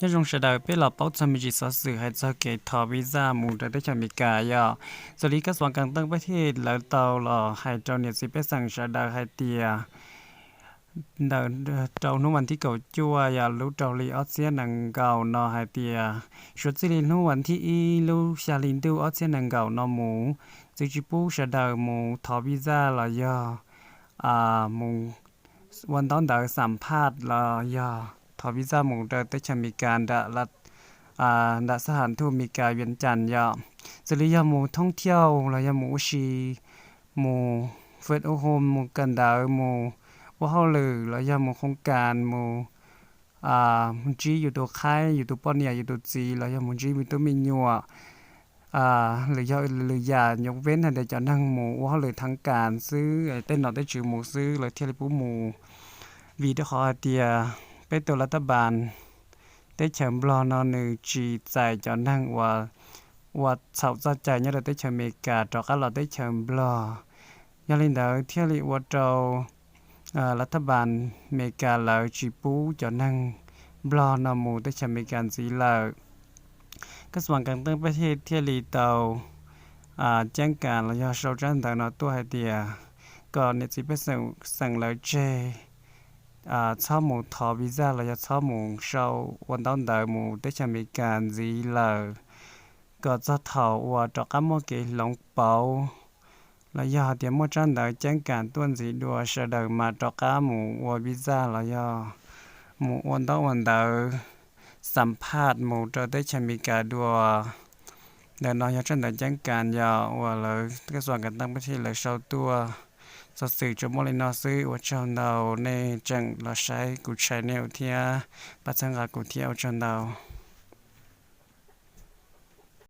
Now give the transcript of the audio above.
Nyob zoo sawv daws, peb los paub txog me ntsis xov xwm hais txog kev thov visa mus rau teb chaws Amelikas yog, xws li kab xuav kas teej peb thiaj lawv tau los hais rau niam txiv pej xeem sawv daws hais tias ntawm rau hnub vas thib kaum cuaj yog lub rau hli ob txhiab nees nkaum no hais tias suav txij li hnub vas thib ib lub xya hli ntuj ob txhiab nees nkaum no mus, txwv tsis pub sawv daws mus thov visa los yog mus ua ntaub ntawv xam phaj los yog thov visa mus rau teb chaws Amelikas nram nram xab ham thuj Amelikas Vias Cas yom. Xws li yog mus thoob thiauj los yog mus ua si, mus fwm ua hu, mus kawm ntawv, mus ua hauj lwm los yog mus khoos kas, mus ntsib yus tus qhaib, yus tus poj niam, yus tus txiv los yog mus ntsib me tub me nyuam, lwm yog lwm yam nyuv veb hais tias cov neeg mus ua hauj lwm theev kas xwb, tej nom tej tswv mus xwb lawv thiaj li pub mus. Vim rau qhov hais tias peb tus lav thab npas teb chaws Nplog no nws tsis txais cov neeg uas ua txhaum txoj cai nyob rau teb chaws Amelikas rov qab los teb chaws Nplog. Yog li ntawd thiaj li ua rau lav thab npas Amelikas lawv tsis pub cov neeg Nplog no mus teb chaws Amelikas ntxiv lawm. Kab xuav kas teej peb thiaj li tau ceeb kas los yog sau tsab ntawv no tuaj hais tias kom niam txiv pej xeem lawv tseg txhob mus thov visa los yog txhob mus sau ua ntaub ntawv mus teb chaws Amelikas ntxiv lawm, kom txog thaum uas rov qab muaj kev hloov pauv los yog hais tias muaj tsab ntawv ceeb kas tuaj ntxiv dua sawv daws mam rov qab mus ua visa los yog mus ua ntaub ua ntawv xam phaj mus rau teb chaws Amelikas dua. Ntawm no yog tsab ntawv ceeb kas yog uas lawv kab xuav kas teej peb thiaj lawv sau tuaj. Xov xwm tsuas muaj li no xwb, ua tsaug ntau nej tseem los saib kuv channel thiab pab txhawb nqa kuv thiab, ua tsaug ntau.